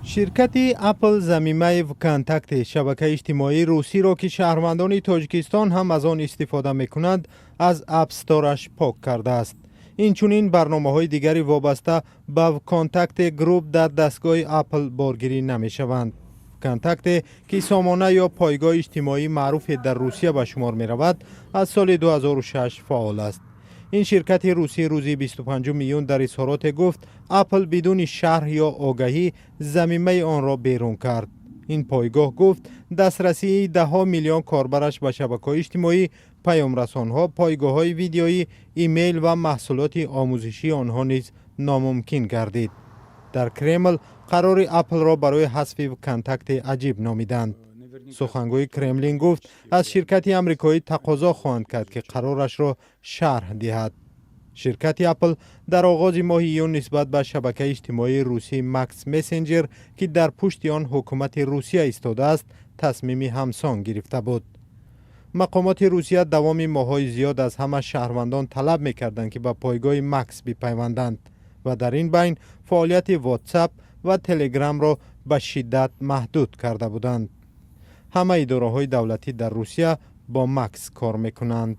Ширкати Apple замимаи ВКонтакте, шабакаи иҷтимоии русиро, ки шаҳрвандони Тоҷикистон ҳам аз он истифода мекунанд, аз App Store-аш пок кардааст. Инчунин барномаҳои дигари вобаста ба ВКонтакте Групп дар дастгоҳи Apple боргирӣ намешаванд. ВКонтакте, ки сомона ё пойгоҳи иҷтимоии маъруфе дар Русия ба шумор меравад, аз соли 2006 фаъол аст. Ин ширкати русӣ рӯзи 25 июн дар изҳороте гуфт, Apple бидуни шарҳ ё огаҳӣ замимаи онро берун кард. Ин пойгоҳ гуфт, дастрасии даҳҳо миллион корбараш ба шабакаҳои иҷтимоӣ, паёмрасонҳо, пойгоҳҳои видеоӣ, имейл ва маҳсулоти омӯзишии онҳо низ номумкин гардид. Дар Кремл қарори Аплро барои ҳазфи Вконтакте аҷиб номиданд. Сухангӯи Кремлин гуфт, аз ширкати амрикоӣ тақозо хоҳанд кард, ки қарорашро шарҳ диҳад. Ширкати Apple дар оғози моҳи июн нисбат ба шабакаи иҷтимоии русии Макс Мессенҷер, ки дар пушти он ҳукумати Русия истодааст, тасмими ҳамсон гирифта буд. Мақомоти Русия давоми моҳҳои зиёд аз ҳама шаҳрвандон талаб мекарданд, ки ба пойгоҳи Макс бипайванданд, ва дар ин байн фаъолияти WhatsApp ва Телеграмро ба шиддат маҳдуд карда буданд. Ҳама идораҳои давлатӣ дар Русия бо Макс кор мекунанд.